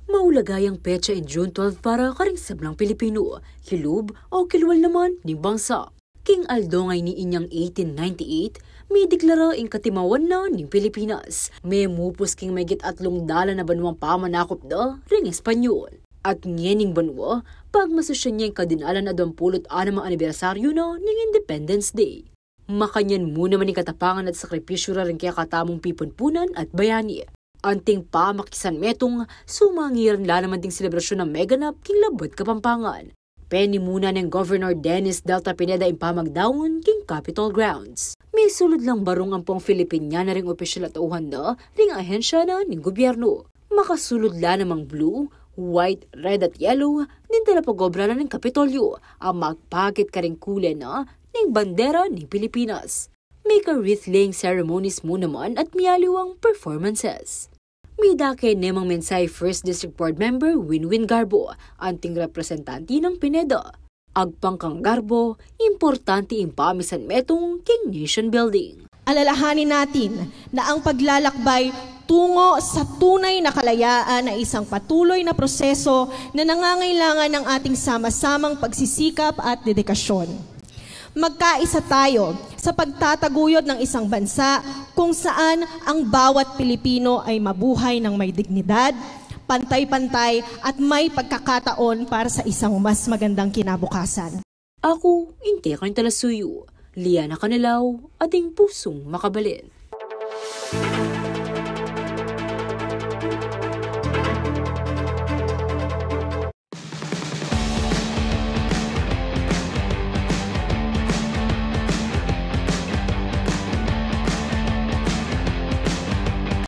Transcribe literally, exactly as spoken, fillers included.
Maulaga yang petsa ing June twelve para karing sablang Pilipino, kilub o kilwal naman ning bangsa. King aldo ngeni inyang eighteen ninety-eight, midiklara ing katimawan na ning Pilipinas. Memupus king mahigit atlung dalan a banuang pamanakup da ring Espanyol. At ngening banua, pagmasusyan ya ing kadinalan a duang pulu't anam a anibersaryu na ning Independence Day. Makanyan mu naman ing katapangan at sakripisyu ra ring kekatamung pipunpunan at bayani. Anting pamakisanmetung, sumangiran la naman ding selebrasyun a meganap king labuad Kapampangan. Penimuna neng Governor Dennis Delta Pineda ing pamagdaun king Capitol grounds. Misulud lang barung ampong Filipiniana ring opisyal a tauhan da ring ahensya na ning gobyernu. Makasulud la namang blue, white, red at yellow ning talapag-obra na ning Kapitolyo a magpakit karing kule na ning bandera ning Pilipinas. Mika wreath-laying ceremonies mu naman at mialiwang performances. Midake ne mang mensahe First District Board Member Winwin Garbo, anting representante nang Pineda. Agpang kang Garbo, importante ing pamisanmetung king nation building. Alalahanin natin na ang paglalakbay tungo sa tunay na kalayaan ay isang patuloy na proseso na nangangailangan ng ating sama-samang pagsisikap at dedikasyon. Magkaisa tayo sa pagtataguyod ng isang bansa kung saan ang bawat Pilipino ay mabuhay ng may dignidad, pantay-pantay at may pagkakataon para sa isang mas magandang kinabukasan. Aku ing kekayung talasuyu, Liana Canelao, ating pusung makabalen.